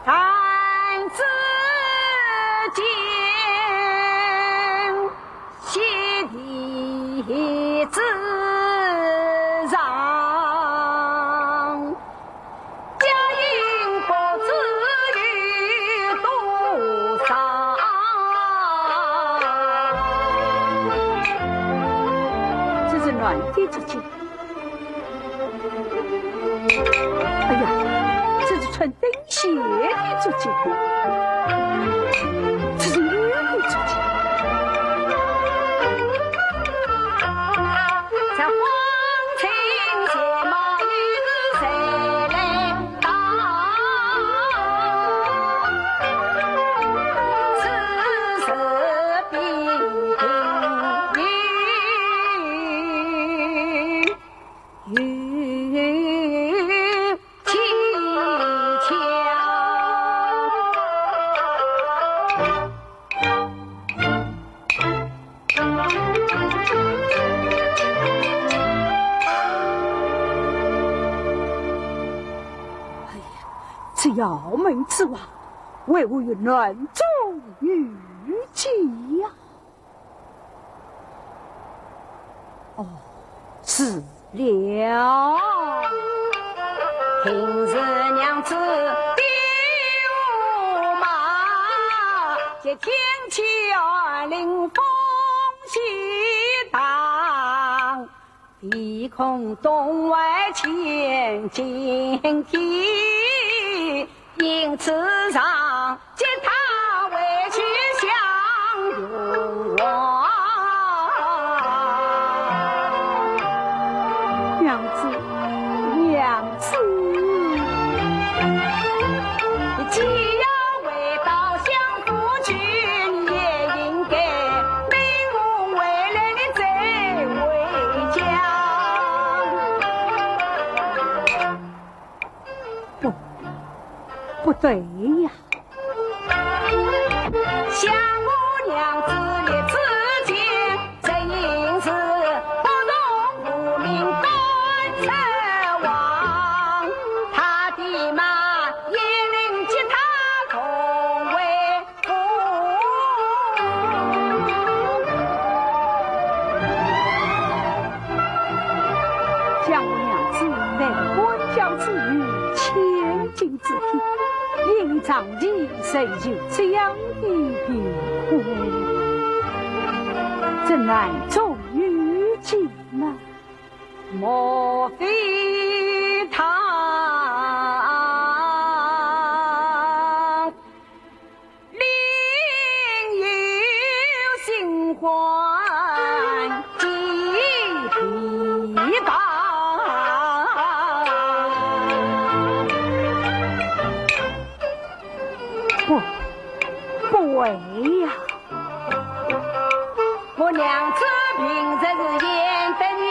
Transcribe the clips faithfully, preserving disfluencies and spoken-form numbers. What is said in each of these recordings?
弹指间，席地之上，佳音不知有多少。这是男的足迹。 哎呀，这是穿钉鞋的足迹，这是女的足迹。这黄金鞋帽又是谁来戴？此时必定有 蹊跷。哎呀，这衙门之外，为何有男中女迹呀？ 哦，是了。平时娘子的马，这天气寒冷风起荡，唯恐冻坏千金体， 因此上接她回去享用。娘子，娘子。既要回到相府去，也应该命我回来的再回家。 不，不对呀。想我娘子立此间，正因是不从父命赶车往，她的马也令接她同回 想我娘子乃官家之女，千金之体，因为长期受这样的贫苦，这男中女迹嘛，莫非他另有新欢寄琵琶？不，不会呀。 我娘子平日是贤德女，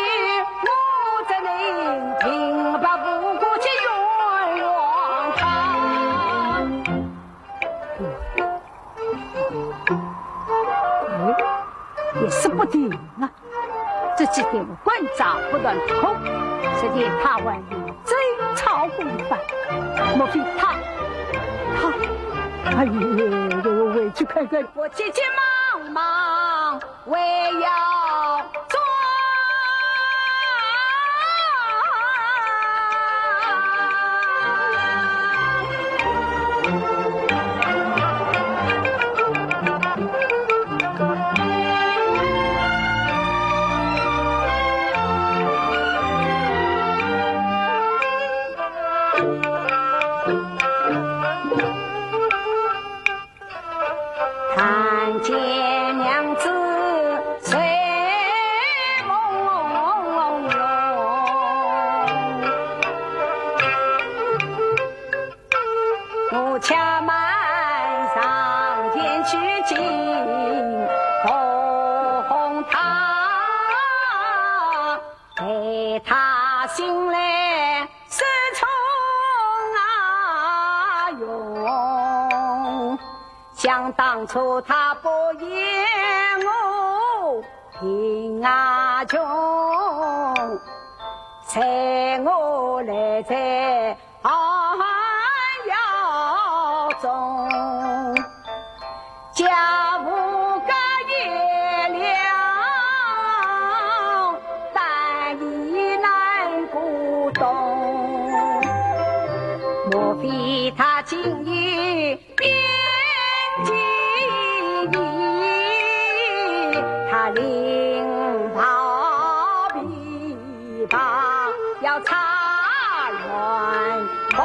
我怎能平白无故去冤枉她？哎，也说不定啊。这几天我关照不断不空，实在怕万一 真操公办，莫非他，他，哎呦，我回去看看。我急急忙忙，为要转。看见娘子睡梦中，我且慢上前去，紧扶她，待她醒来 是从啊用，想当初他不言我贫啊穷，待我来在寒窑中。 家无隔夜粮，担衣难过冬。莫非他今夜变计议，他另抱别 一旁要插乱风。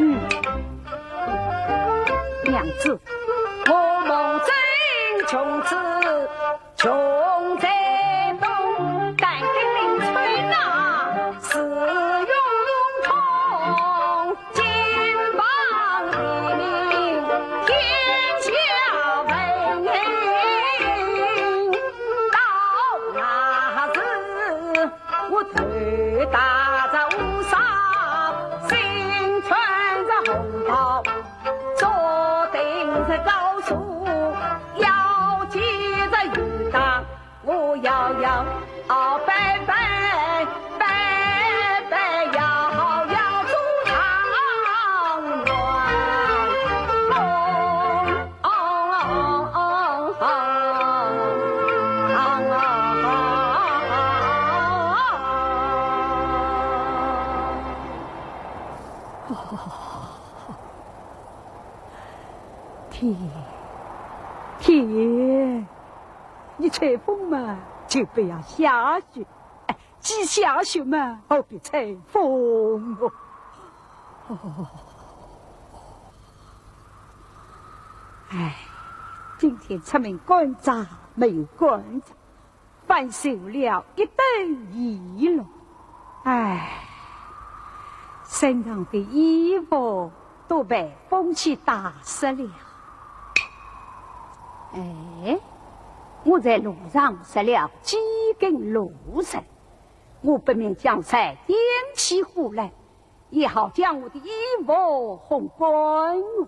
嗯，娘子，我梦中穷子 穷在东，但听令吹那四用筒，金榜题名，天下闻名。到那时，我头戴着乌纱，身穿着红袍，坐定在高处，腰系着玉带。 我摇摇摆摆，摆摆摇摇做状元。天，天！ 你吹风嘛，就不要下雪。哎，既下雪嘛，何必吹风哦？哎，今天出门赶斋没有赶着，反受了一顿奚落。哎，身上的衣服 都被风雪打湿了。哎，我在路上拾了几根芦荇，我不免将晒点起火来，也好将我的衣服烘干哦。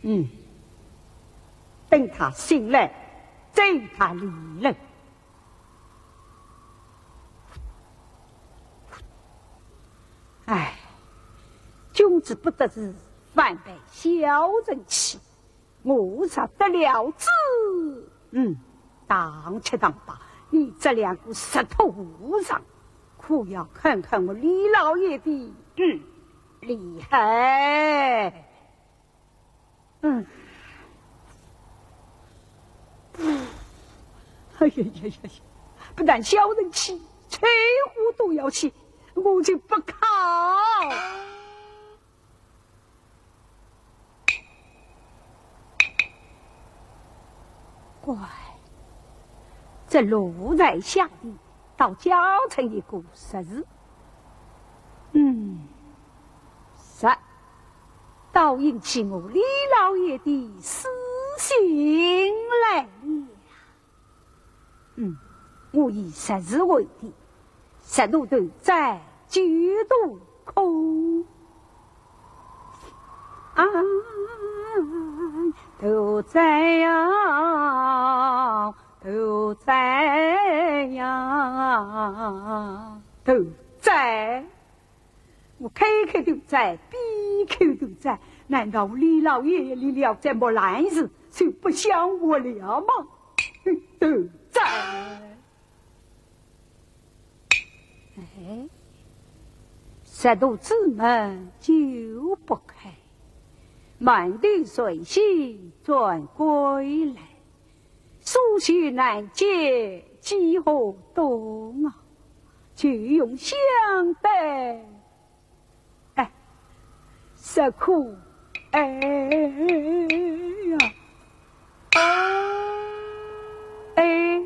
嗯，等他醒来，再与他理论。唉，君子不得志，反被小人欺。我若得了志，嗯，当吃当罢，你这两个贼头和尚，可要看看我李老爷的，嗯，厉害。嗯。哎呀呀呀呀，不但小人气，柴火都要气，我就不靠。 乖，这奴才下地，倒教成一个识字。嗯，识，倒引起我李老爷的诗兴来了。 嗯，我以识字为题，识奴头哉九度空。啊，头哉呀，头哉呀，头哉。我开口头哉，闭口头哉，难道我李老爷离了这木兰寺就不想活了吗？ 都在。哎，十度之门九不开，满地随喜转归来，书信难解几何多啊，就用香袋 哎，是苦，哎呀，哎，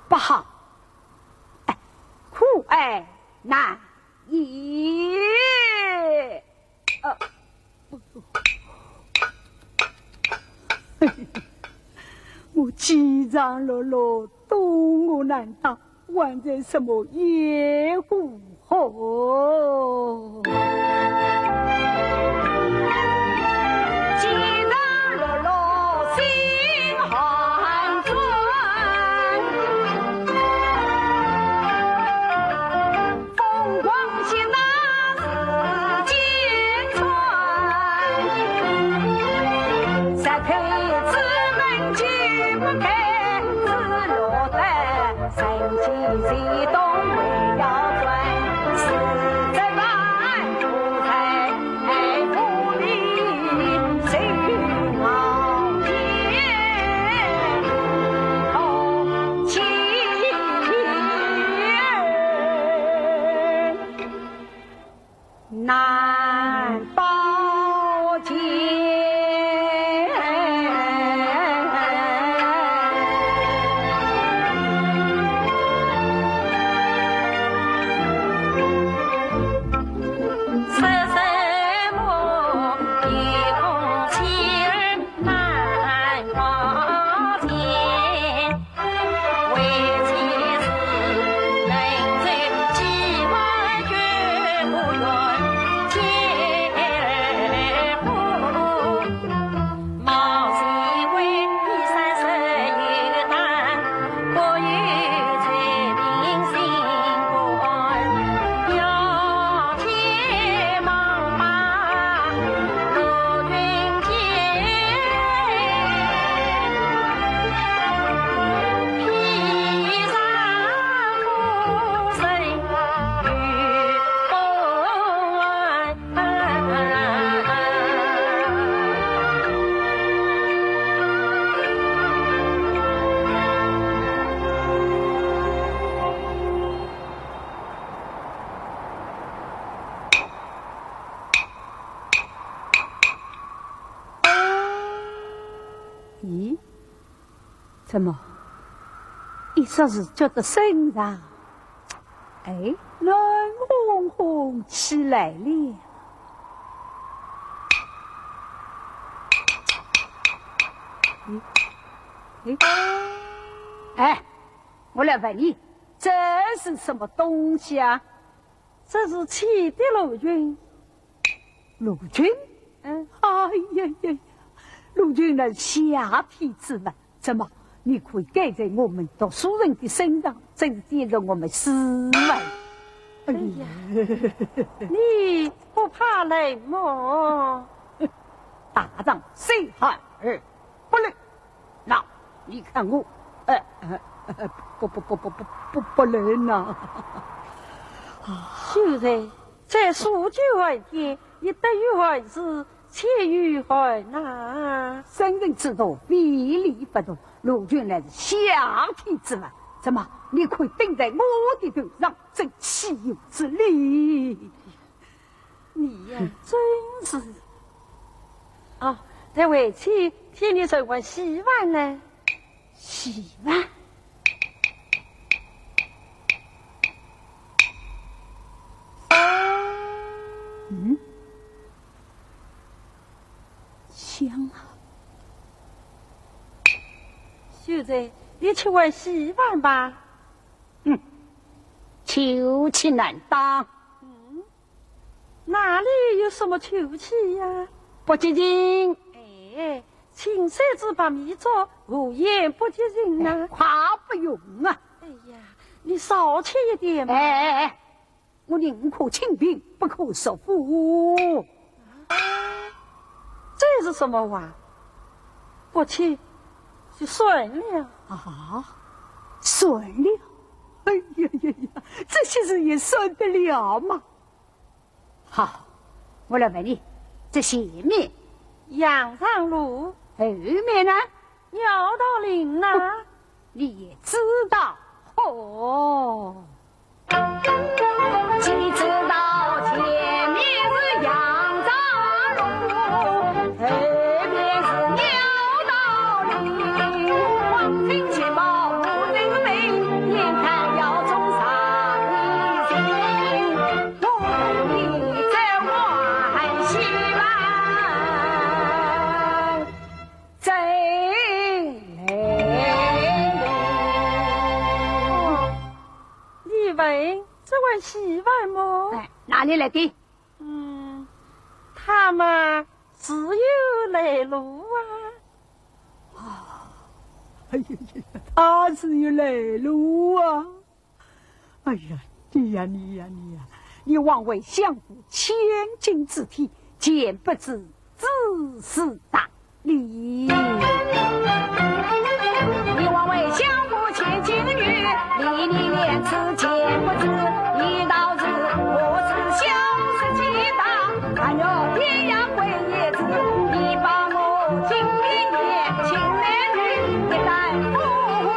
不好，哎，苦哎难言。呃，我饥肠辘辘，多饿难当， 还在什么野火候？饥肠辘辘心寒酸，凤凰仙那是金川。石头子门就不开，只落得 难保全。咦，怎么，一霎时觉得身上，哎，暖烘烘起来了？咦，咦，哎，我来问你，这是什么东西啊？这是气的罗裙。 罗裙？嗯。哎呀呀呀，罗裙乃下体之物，怎么你可以盖在我们读书人的身上，真显得我们斯文。哎呀，你不怕冷么？大丈夫虽寒而不冷。那你看我，呃，呃，呃，不，不，不，不，不，不，不冷呐。秀才，在数九寒天，你得御寒是，且御寒呐。圣人之道，非礼勿动。罗裙乃是夏天之物，怎么你可以顶在我的头上，真岂有此理！你呀，真是。啊，待为妻替你盛碗稀饭呢。稀饭？嗯，香啊。秀才，你吃碗稀饭吧。嗯，臭气难当。嗯。 哪里有什么臭气呀？不洁净。哎，青山之白米粥，何言不洁净呐？哎，快不用啊！哎呀，你少吃一点嘛。哎，哎，哎，我宁可清贫，不可浊富。这是什么话？不吃就算了。啊，算了？哎呀呀呀，这些事也算得了吗？ 好，我来问你，这前面？羊肠路。后面呢？鸟道林呐。你也知道？哦。既知道前面是羊肠路，后面是鸟道林，望听前报无人问，眼看要中啥地形。 你问这碗稀饭么？哎，哪里来的？嗯，他嘛，自有来路啊。啊，哎呀呀，他自有来路啊。 哎呀，你呀，你呀，你呀，你枉为相府千金之体，恬不知子时大礼。你枉为相府千金女，你，你连此恬不知，你道是我是小事体大，哎哟，天涯归叶子，你把我情比眼，情难女，一旦不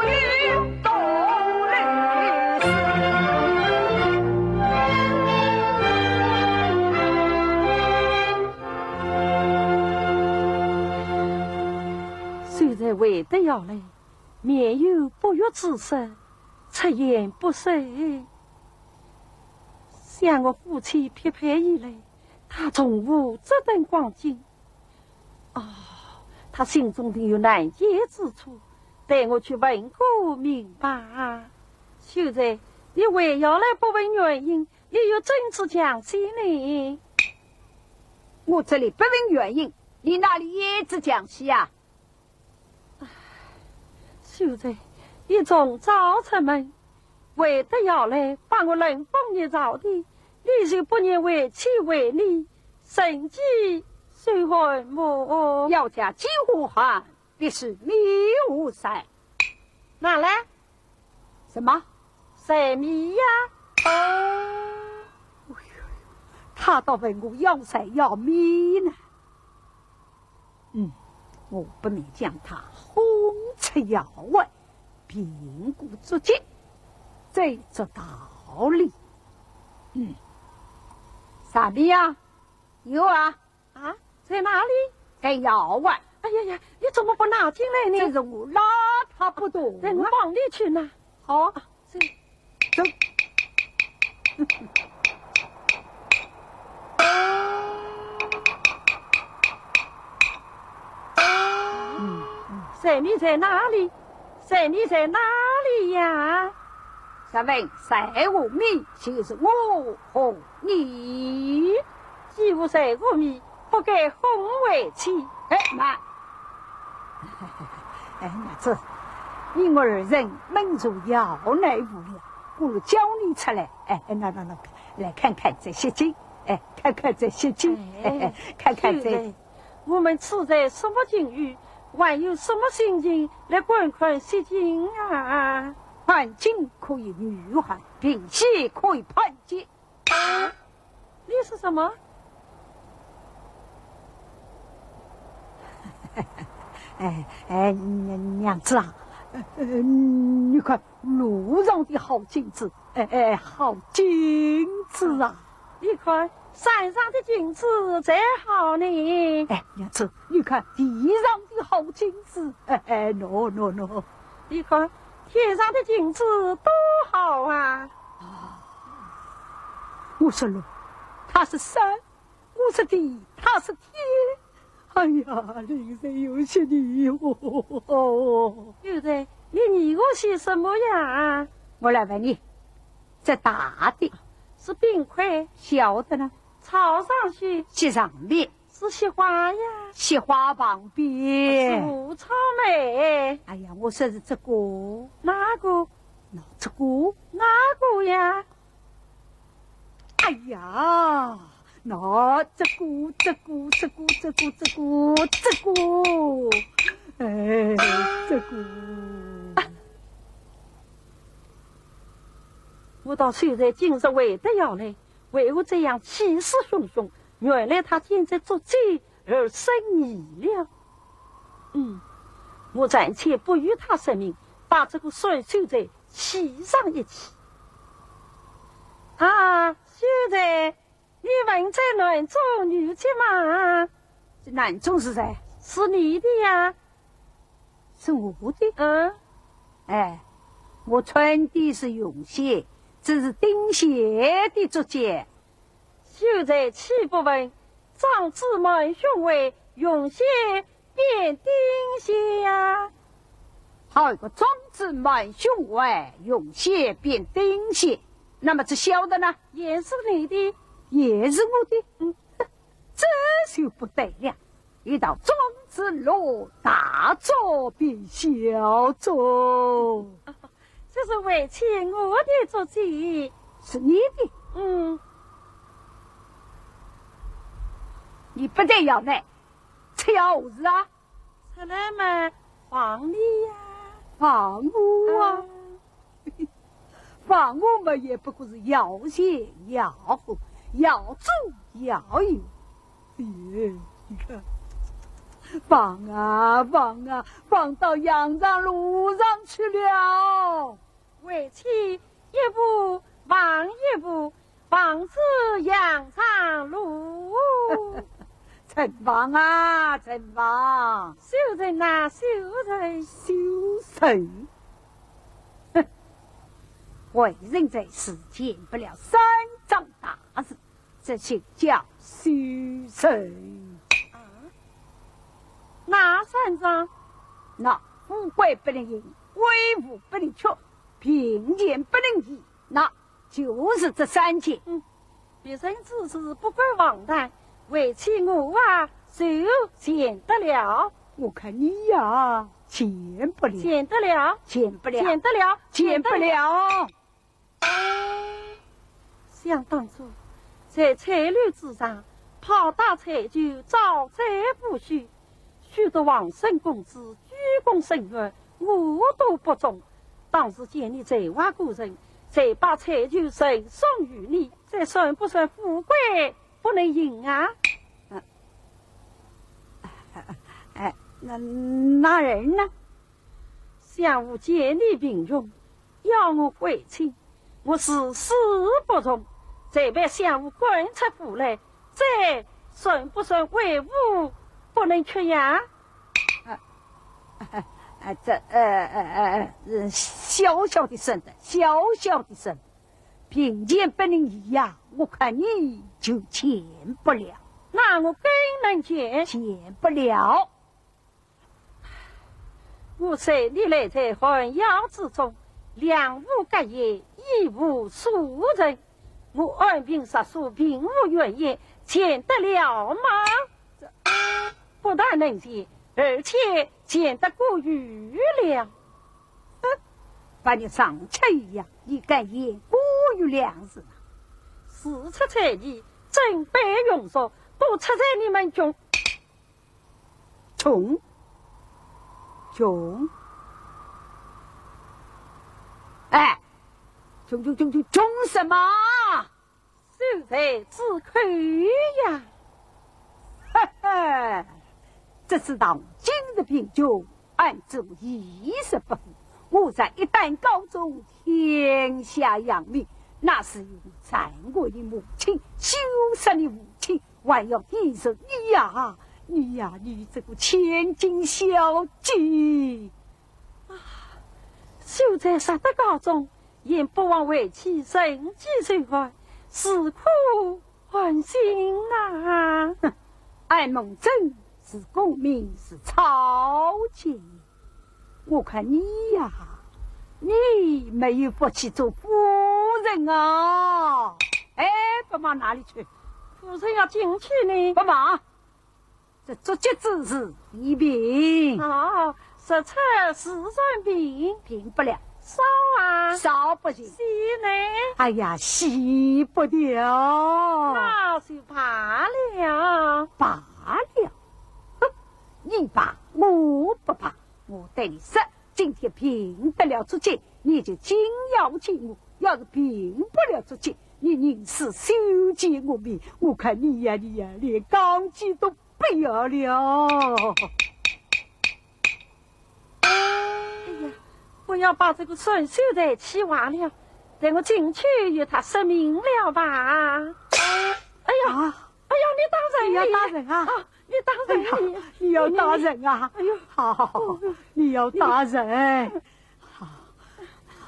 语。 秀才回得窑来，面有不悦之色，出言不逊。想我夫妻匹配以来，他从无这等光景。 哦，他心中定有难言之处，待我去问个明白。秀才，你回窑来不问原因，你又怎知详细呢？我这里不问原因，你哪里也知详细啊？唉，秀才，你从早出门，回得窑来，把我冷风热燥的， 你就不念为妻为你，身体受寒么？要讲几乎寒，必是米无晒。哪来？什么？晒米呀。哦，哎呦，他倒问我要晒要米呢。 嗯，我不免将他轰出窑外，凭鼓作气，再做道理。嗯，啥米呀？有啊。啊，在哪里？在窑外。哎呀呀，你怎么不拿进来呢？这是我拉他不动啊。等我帮你去拿。好。 走。嗯，嗯。晒米在哪里？晒米在哪里呀？若问晒和米，就是我和你。既无晒和米， 不该哄为妻。哎，慢。哎，娘子，你我二人闷坐窑内无聊，不如叫你出来。哎，哎，那，那，那，来看看这雪景。哎，看看这雪景。哎，看看这……我们处在什么境遇，还有什么心情来观看雪景啊？观景可以御寒，凭雪可以攀雪。啊？你说什么？哎，哎，娘，娘子啊，呃，你看路上的好景致，哎，哎，好景致啊！你看，山上的景致才好呢。哎，娘子，你看地上的好景致，哎，哎，喏，喏，喏。你看，天上的景致多好啊！我说路，它是山，我说地，它是天。哎呀，令人有些疑惑。秀才，你疑惑些什么呀？我来问你，这大的是冰块，小的呢？朝上去，雪上面，是雪花呀，雪花旁边，是胡草咩。哎呀，我说是这个，哪个？那这个，哪个呀？哎呀，那这个，这个，这个，这个，这个，这个，哎，这个。我道秀才今日为得要来，为何这样气势汹汹？原来他今日作酒而失仪了。嗯，我暂且不与他说明，把这个水秀才气上一气。啊，秀才，你问这男中女迹吗？这男中是谁？是你的呀。是我的？嗯。哎，我穿的是云鞋，这是钉鞋的足迹。秀才岂不闻，壮志满胸怀，云鞋变钉鞋呀。好一个壮志满胸怀，云鞋变钉鞋。那么这小的呢？也是你的。也是我的？嗯。这就不对了。一道壮志落，大足变小足。这是为妻我的足迹。是你的？嗯。你不得要来，出来何事啊？出来嘛，防你呀。防我啊？啊。防我嘛，也不过是摇前摇后，摇左摇右。哎，你看，防啊，防啊，防到羊肠路上去了。为妻一步防一步，防至羊肠路。真防啊，真防！小人呐，小人。小人。哼，为人在世，见不了三桩大事，这就叫小人。啊？哪三桩？那富贵不能淫，威武不能屈，贫贱不能移，那就是这三件。嗯，别人之事不敢妄谈，为妻我啊，就见得了。我看你呀，见不了。见得了。见不了。见得了。见不了。见不了。想当初，在彩楼之上，炮打彩球，招财布施，许多王孙公子，居功伸远，我都不中。当时见你才华过人，才把彩球赠送于你，这算不算富贵不能淫啊？嗯。哎，那，那人呢？想我见你贫穷，要我回亲，我誓死不从，才被相府赶出府来，这算不算威武不能屈呀？啊，啊，这，呃，呃，呃，呃，小小的事的，小小的事，贫贱不能移呀，我看你就见不了。那我更能见。见不了。 我随你来在寒窑之中，两无隔夜，一无所人。我安贫乐所，并无怨言，见得了吗？这，不但能见，而且见得过誉了。哼，把你上气呀，你敢言过誉两字吗？事出彩礼，尊卑荣辱，都出在你们穷穷，穷，哎，穷穷穷穷穷什么？秀才之口呀！哈哈，只是当今日贫穷，俺做衣食不富。我若一旦高中，天下扬名，那是因为战国的母亲，羞杀的父亲，还要记住你呀，你呀，你这个千金小姐。啊，秀才若得高中， 也不枉为妻忍饥受寒，自苦寒心啊。哼，俺孟真是功名是草芥，我看你呀，你没有福气做夫人啊。哎，不忙哪里去？夫人要进去呢。不忙， 这捉急之事，你平。哦，实在是人平。平不了。烧啊。烧不行。洗呢？哎呀，洗不掉。那就罢了。罢了？哼，你罢，我不罢。我对你说，今天平得了捉急，你就紧要见我；要是平不了捉急，你宁死休见我面。我看你呀，你呀，连刚健都 不要了。哎呀，不要把这个沈秀才气坏了，待我进去与他说明了吧。哎呀，啊，哎呀，你打人了呀！你要打人啊？啊，你打人了呀！哎呀，你要打人啊？哎呦，好，你要打人。 好，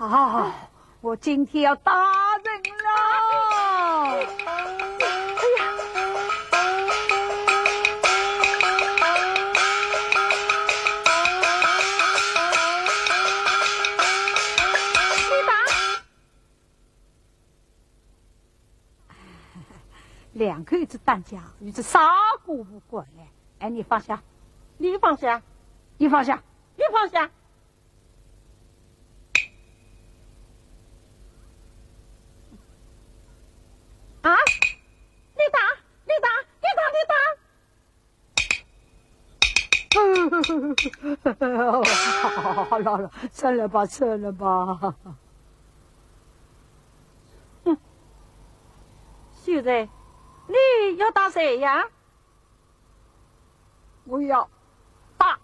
好，我今天要打人了。哎呀，你打。两口子打架，与这啥个无关嘞？哎，你放下，你放下，你放下，你放下。 啊！你打，你打，你打，你打！好了，好了，算了吧，算了吧。哼，秀才，你要打谁呀？我要打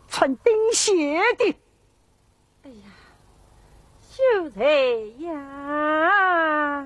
穿钉鞋的。 哎呀，秀才呀！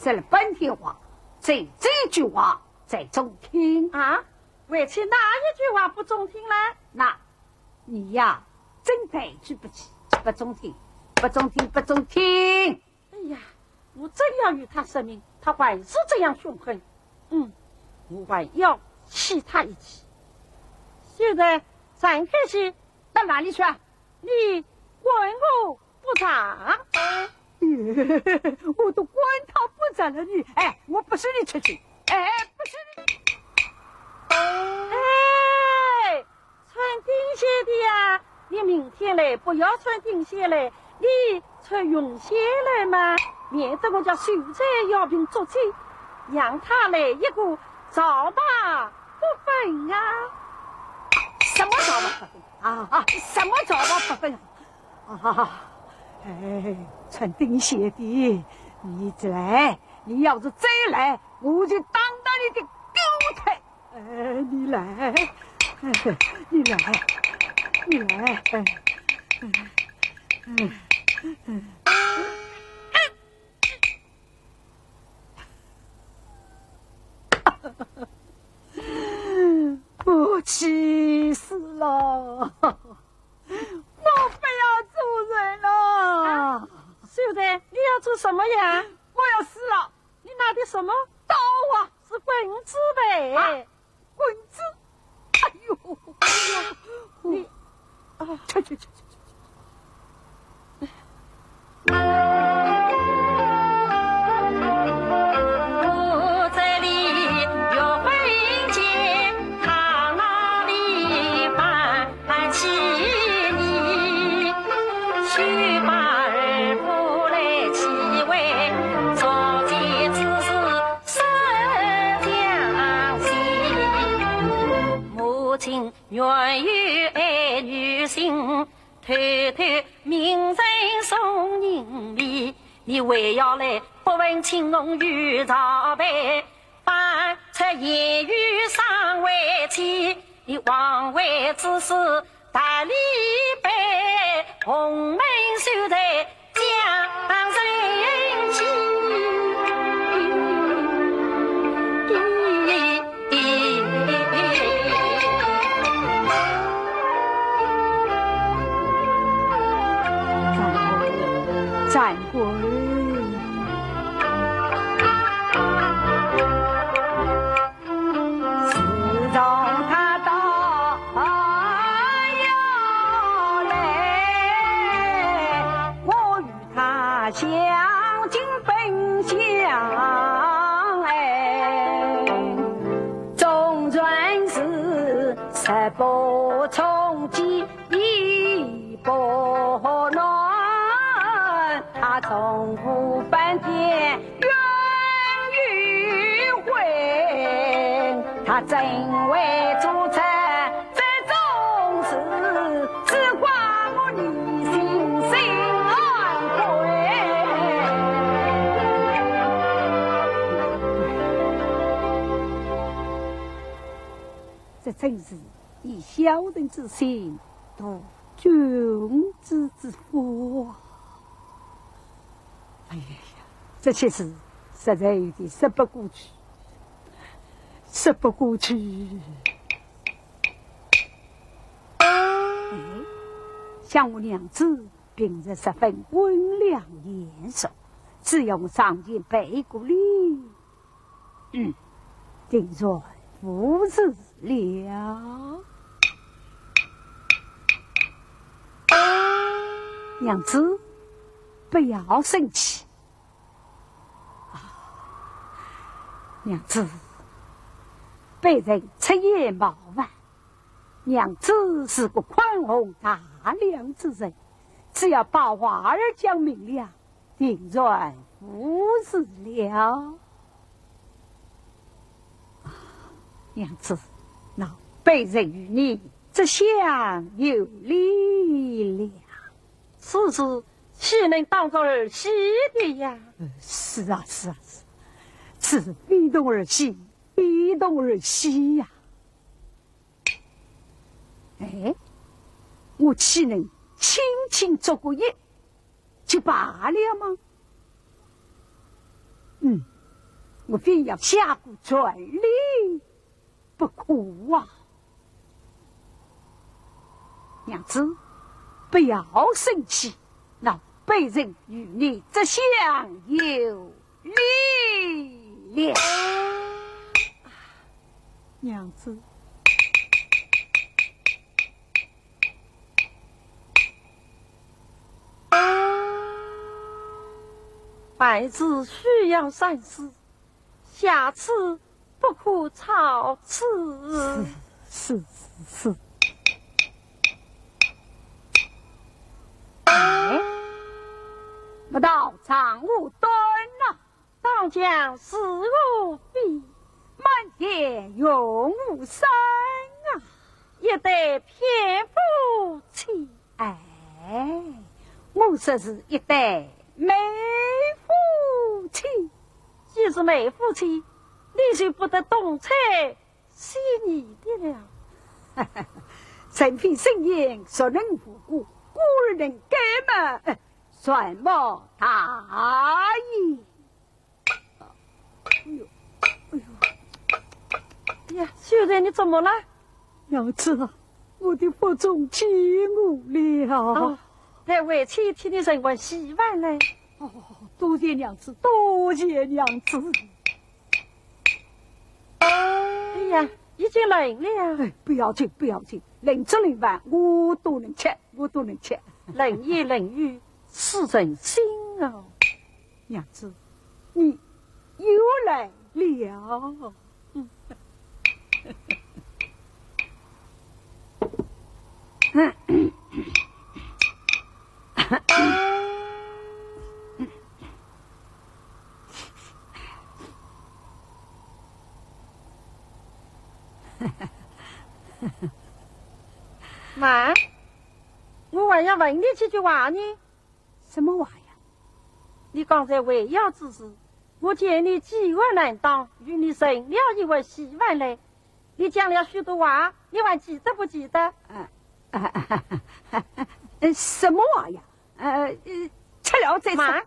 说了半天话，就这句话 才中听。啊？为妻哪一句话不中听呢？那，你呀，真抬举不起，不中听，不中听，不中听。哎呀，我正要与他说明，他还是这样凶狠。嗯，我还要气他一气。秀才，闪开些，到哪里去啊？你管我 不着。我都管他不着了，你，哎，我不许你出去，哎，不许你。哎，穿钉鞋的呀，你明天来不要穿钉鞋来，你穿云鞋来嘛，免得我家秀才要凭捉急，让他来一个皂白不分啊。什么皂白不分啊？啊，什么皂白不分啊？ 啊，哎，穿钉鞋的，你一直来，你要是再来，我就打断你的狗腿。哎，你来，哎，你来，你来，哎，哎，哎，哎。我气死了！我不要做人了！啊，秀才，你要做什么呀？我要死了！你拿的什么？刀啊！是棍子呗。啊，棍子？哎呦，哎呦，你，啊，去去去去去！这真是以小人之心度君子之腹啊！哎呀呀，这些事实在有点说不过去，说不过去。哎，想我娘子平日十分温良贤淑，只要我上前赔个礼， 嗯，定然无事了。娘子，不要生气。啊，娘子，卑人出言冒犯。娘子是个宽宏大量之人，只要把话儿讲明了， 定然无事了。啊，娘子，那卑人与你这厢有礼了。此事岂能当作儿戏的呀？呃，是啊，是啊，是啊，此事非同儿戏，非同儿戏呀。哎，我岂能轻轻作个揖 就罢了吗？嗯，我非要下个全礼不可啊！娘子，不要生气，那卑人与你这厢有礼了。娘子， 办事需要三思，下次不可造次。是，是，是。哎，不到丈五段呐。 当讲是何非？满天云雾生啊，一对偏夫妻。哎，我说是一对美夫妻。既是美夫妻，你就不得东猜西疑的了。人非圣贤，孰能无过？过而能改嘛，善莫大焉。 哎呦，哎呦，呀，秀才，你怎么了？娘子啊，我的腹中饥饿了。哦，待为妻替你盛碗稀饭来。哦，多谢娘子，多谢娘子。哎呀，已经冷了呀。哎，不要紧，不要紧，冷吃冷饭，我都能吃，我都能吃。冷言冷语，刺人心啊。娘子，你又来了。慢，我还要问你几句话呢。什么话呀？你刚才回窑之时，我见你饥饿难当，与你盛了一碗稀饭来。你讲了许多话，你还记得不记得？呃，呃，什么话呀？呃，呃，吃了再说。慢，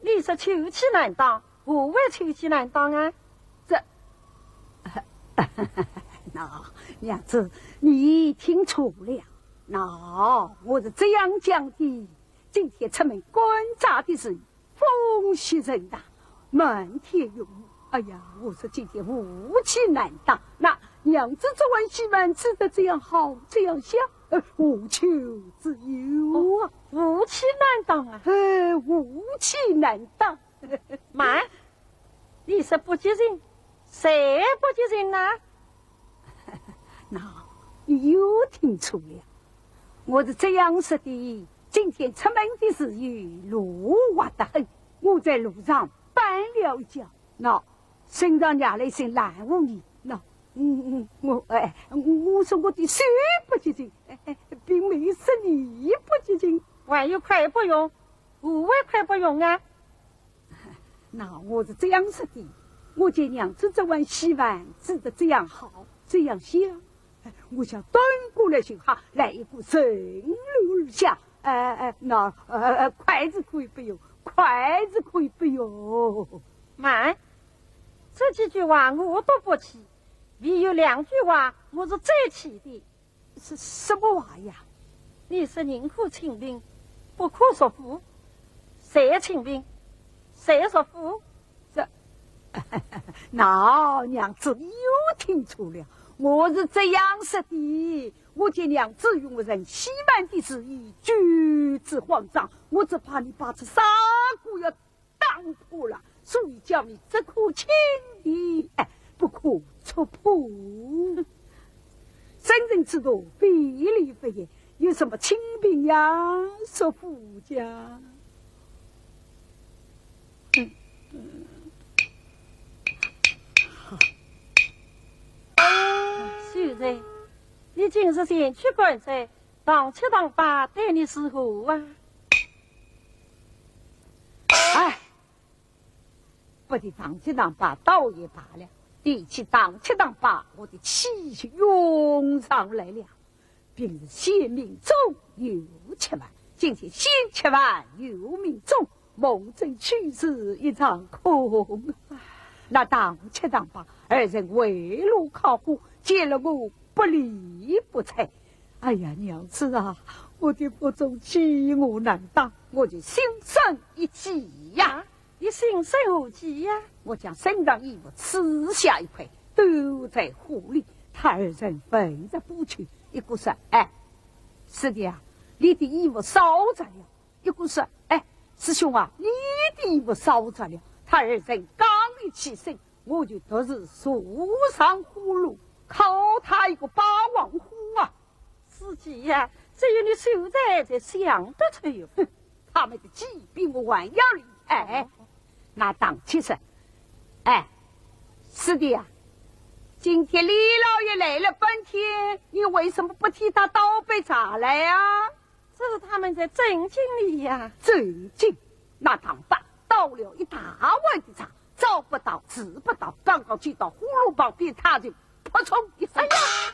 你说臭气难当，何为臭气难当啊？这，那，娘子，你听错了。那，我是这样讲的，今天出门赶斋的时候，风雪甚大，漫天云雾。哎呀，我说今天雾气难当。那娘子这碗稀饭吃得这样好，这样香，呃，何愁之有啊？哦，雾气难当啊。呃，雾气难当。慢，你说不吉人，谁不吉人呐？那，你又听错了。我是这样说的，今天出门的时候，路滑得很，我在路上绊了一跤，那，身上惹了一身烂污泥，那，嗯，嗯，我，哎，我说我的手不吉人，哎，哎，并没有说你不吉人。还有块不用，何为块不用啊？那我是这样说的，我见娘子这碗稀饭煮得这样好，这样香，我想端过来就好，来一个顺流而下。哎，哎，那，呃，呃，筷子可以不用，筷子可以不用。慢，这几句话我都不气，唯有两句话我是最气的。 是什么话呀？你说宁可清贫，不可浊富，谁清贫，谁浊富？这，那娘子你又听错了，我是这样说的，我见娘子与我盛稀饭的时候，举止慌张，我只怕你把这砂锅要 打破了，所以叫你只可轻提，哎，不可戳破。圣人之道，非礼勿言，有什么清贫呀、浊富呀？嗯，嗯。好。秀才，你今日前去赶斋， 唐七唐八待你如何啊？哎，不提唐七唐八倒也罢了，提起唐七唐八，我的气就涌上来了。平日先命中后吃饭，今天先吃饭后命中， 梦中去时一场空。那唐七唐八二人围炉烤火，见了我不理不睬。哎呀，娘子啊，我的腹中饥饿难当，我就心生一计呀。啊，你心生何计呀？我将身上衣服撕下一块，丢在火里，他二人闻着不臭，一个说：“哎，师弟啊，你的衣服烧着了。” 一个说：“哎，师兄啊，你的衣服烧着了。”他二人刚一起身，我就独自坐上火炉，烤他一个霸王火啊！师姐呀，只有你秀才才想得出哟。哼，他们的计比我还要厉害。那唐七说：“哎，师弟啊，今天李老爷来了半天，你为什么不替他倒杯茶来啊？” 这是他们在尊敬你呀。尊敬？那唐八倒了一大碗的茶，找不到，找不到，刚刚去到火炉旁边，他就扑通一声。哎呀，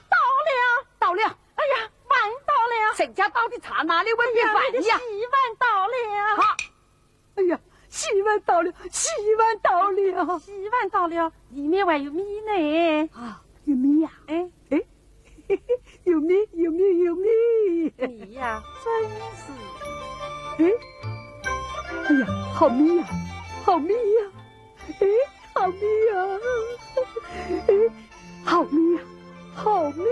倒了！倒了！哎呀，饭倒了！人家倒的茶哪里会变饭呀？哎呀，那个稀饭倒了！啊！哎呀，稀万到了，十一万到了。十一万到了，里面还有米呢。啊，有米呀？哎。哎，有米，有米，有米。米呀，真是。哎，哎呀，好米呀，好米呀。哎，好米呀。哎，好米呀，好米。